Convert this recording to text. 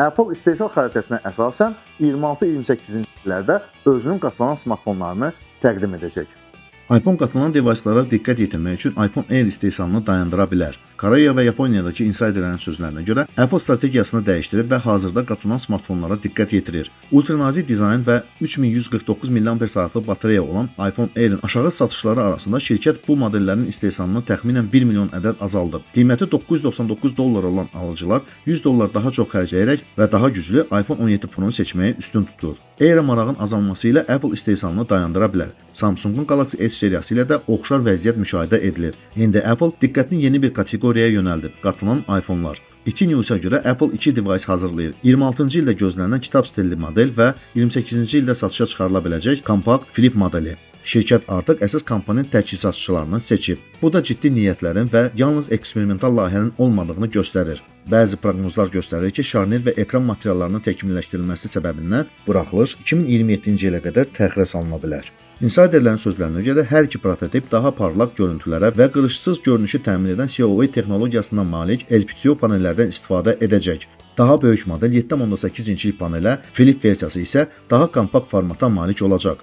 Apple istehsal xəritəsinə əsasən 26-28-ci illərdə özünün qatlanan smartfonlarını təqdim edəcək. iPhone qatlanan device-lara diqqət yetirmək üçün iPhone Air istehsalını dayandıra bilər. Koreya və Yaponiyadakı insiderlərin sözlərinə görə Apple strategiyasını dəyişdirib və hazırda qatlanan smartfonlara diqqət yetirir. Ultranazik dizayn və 3149 mAh-lıq batareya olan iPhone Air-in aşağı satışları arasında şirkət bu modellərin istehsalını təxminən 1 milyon ədəd azaldıb. Qiyməti 999 dollar olan alıcılar 100 dollar daha çox xərcləyərək və daha güclü iPhone 17 Pro-nu seçməyi üstün tutur. Air-ə marağın azalması ilə Apple istehsalını dayandıra bilər. Samsung-un Galaxy S seriyası ilə də oxşar vəziyyət müşahidə edilir. İndi Apple diqqətini yeni bir kateqoriyaya yönəldib: qatlanan iPhone-lar. ET News-a görə Apple iki device hazırlayır. 26-cı ildə gözlənilən kitab stilli model və 28-ci ildə satışa çıxarıla biləcək kompakt Flip modeli. Şirkət artıq əsas komponent təchizatçılarını seçib. Bu da ciddi niyyətlərin və yalnız eksperimental layihənin olmadığını göstərir. Bəzi proqnozlar göstərir ki, şarnir və ekran materiallarının təkmilləşdirilməsi səbəbindən buraxılış 2027-ci ilə qədər təxirə salına bilər. Insiderlərin sözlərinə görə hər iki prototip daha parlaq görüntülərə və qırışsız görünüşü təmin edən COE texnologiyasına malik LTPO panellərdən istifadə edəcək. Daha böyük model 7,8 inçlik panelə, Flip versiyası isə daha kompakt formata malik olacaq.